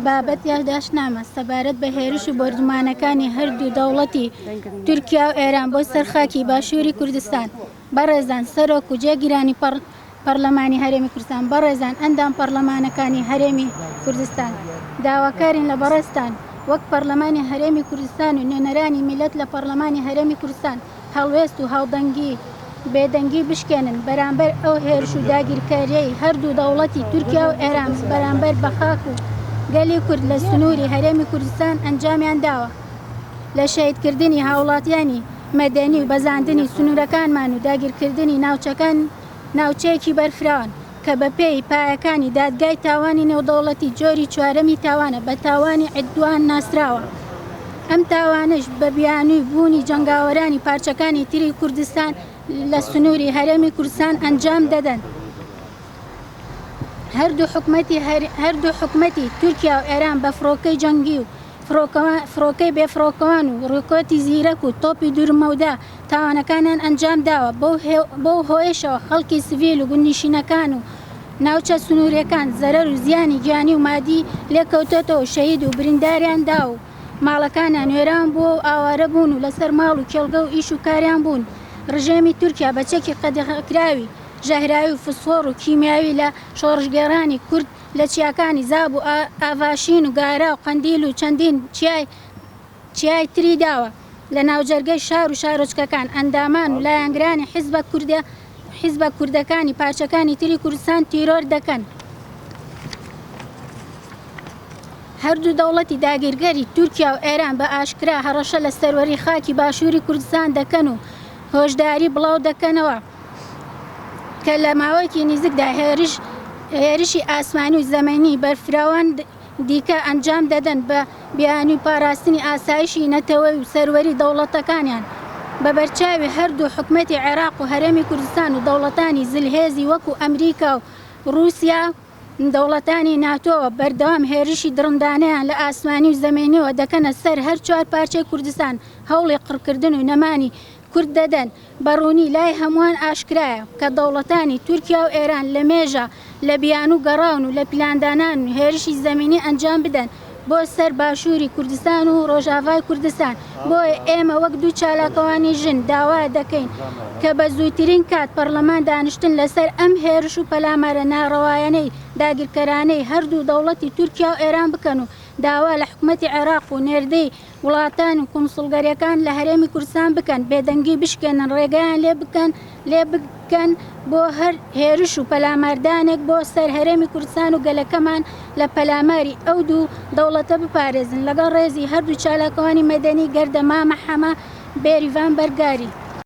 بابەت یاداشتنامە سەبارەت بە هێرش و بۆردومانەکانی هەردوو دەوڵەتی تورکیا و ئێران بۆ سەر خاکی باشووری کوردستان. بەڕێزان سەرۆک و جێگیرانی پەڕلەمانی هەرێمی کوردستان، بەڕێزان ئەندام پەڕلەمانەکانی هەرێمی کوردستان، داواکارین لە بەڕێزتان وەک پەڕلەمانی هەرێمی کوردستان و نوێنەرانی میللەت لە پەڕلەمانی هەرێمی کوردستان هەڵوێست و هاودەنگی بێدەنگی بشکێنن بەرامبەر ئەو هێرش و داگیرکاریەی هەردوو دەوڵەتی تورکیا و ئێران بەرامبەر بە خاک و گەلی کورد لە سنووری هەرێمی کوردستان ئەنجامیان داوە لە شەهیدکردنی هاوڵاتیانی مەدەنی و بەزاندنی سنوورەکانمان و داگیرکردنی ناوچەکان ناوچەیەکی بەرفراوان کە بەپێی پایەکانی دادگای تاوانی نێودەوڵەتی جۆری چوارەمی تاوانە بە تاوانی عدوان ناسراوە. ئەم تاوانەش بە بیانووی بوونی جەنگاوەرانی پارچەکانی تری کوردستان لە سنووری هەرێمی کوردستان ئەنجام دەدەن. هەردوو حکومەتی هەردوو حکومەتی تورکیا و ئێران بە فڕۆکەی جەنگی و فڕۆکەی بێفڕۆکەوان و ڕۆکێتی زیرەک و تۆپی دوورمەودا تاوانەکانیان ئەنجام داوە، بەو هۆیەشەوە خەڵکی سڤیل و گوندنشینەکان و ناوچە سنوورییەکان زەرەر و زیانی گیانی و مادی لێکەوتۆتەوە و شەهید و برینداریان داوە و ماڵەکانیان وێران بووە و ئاوارە بوون و لەسەر ماڵ و کێڵگە و ئیش و کاریان بوون. ڕژێمی تورکیا بە چەکی قەدەغەکراوی ژەهراوی و فسفۆڕ و کیمیاوی لە شۆڕشگێڕانی کورد لە چیاکانی زاب و ئاڤاشین و گارا و قەندیل و چەندین چیای چیای تری داوە لە ناوجەرگەی شار و شارۆچکەکان ئەندامان و لایەنگرانی حیزبە کوردە حیزبە کوردەکانی پارچەکانی تری کوردستان تیرۆر دەکەن. هەردوو دەوڵەتی داگیرگەری تورکیا و ئێران بە ئاشکرا هەڕەشە لە سەروەری خاکی باشووری کوردستان دەکەن و هۆشداری بڵاو دەکەنەوە کە لە ماوەیەکی نیزکدا هێرش هێرشی ئاسمانی و زەمینی بەرفراوان دیکە ئەنجام دەدەن بە بیانووی پاراستنی ئاسایشی نەتەوەیی و سەروەری دەوڵەتەکانیان بە بەرچاوی هەردوو حکومەتی عێراق و هەرێمی کوردستان و دەوڵەتانی زلهێزی وەکو ئەمریکا و ڕووسیا و دەوڵەتانی ناتۆوە بەردەوام هێرشی دڕندانەیان لە ئاسمانی و زەمینیەوە دەکەنە سەر هەر چوار پارچەی کوردستان هەوڵی قڕکردن و نەمانی کورد دەدەن. بە ڕوونی لای هەمووان ئاشکرایە کە دەوڵەتانی تورکیا و ئێران لە مێژە لە بیانوو گەڕاون و لە پیلاندانان و هێرشی زەمینی ئەنجام بدەن بۆ سەر باشووری کوردستان و ڕۆژاڤای کوردستان بۆیە ئێمە وەک دوو چالاکوانی ژن داوا دەکەین کە بە زووترین کات پەڕلەمان دانیشتن لەسەر ئەم هێرش و پەلامارە ناڕەوایانەی داگیرکەرانەی هەردوو دەوڵەتی تورکیا و ئێران بکەن و داوا لە حکومەتی عێراق و نێردەی وڵاتان و کونسوڵگەریەکان لە هەرێمی کوردستان بکەن بێدەنگی بشکێنن ڕێگەیان لێ بکەن لێ بکەن بۆ هەر هێرش و پەلاماردانێک بۆ سەر هەرێمی کوردستان و گەلەکەمان لە پەلاماری ئەو دوو دەوڵەتە بپارێزن لەگەڵ ڕێزی هەردوو چالاکوانی مەدەنی گەردە مامە حەمە بێریڤان بەرگاری.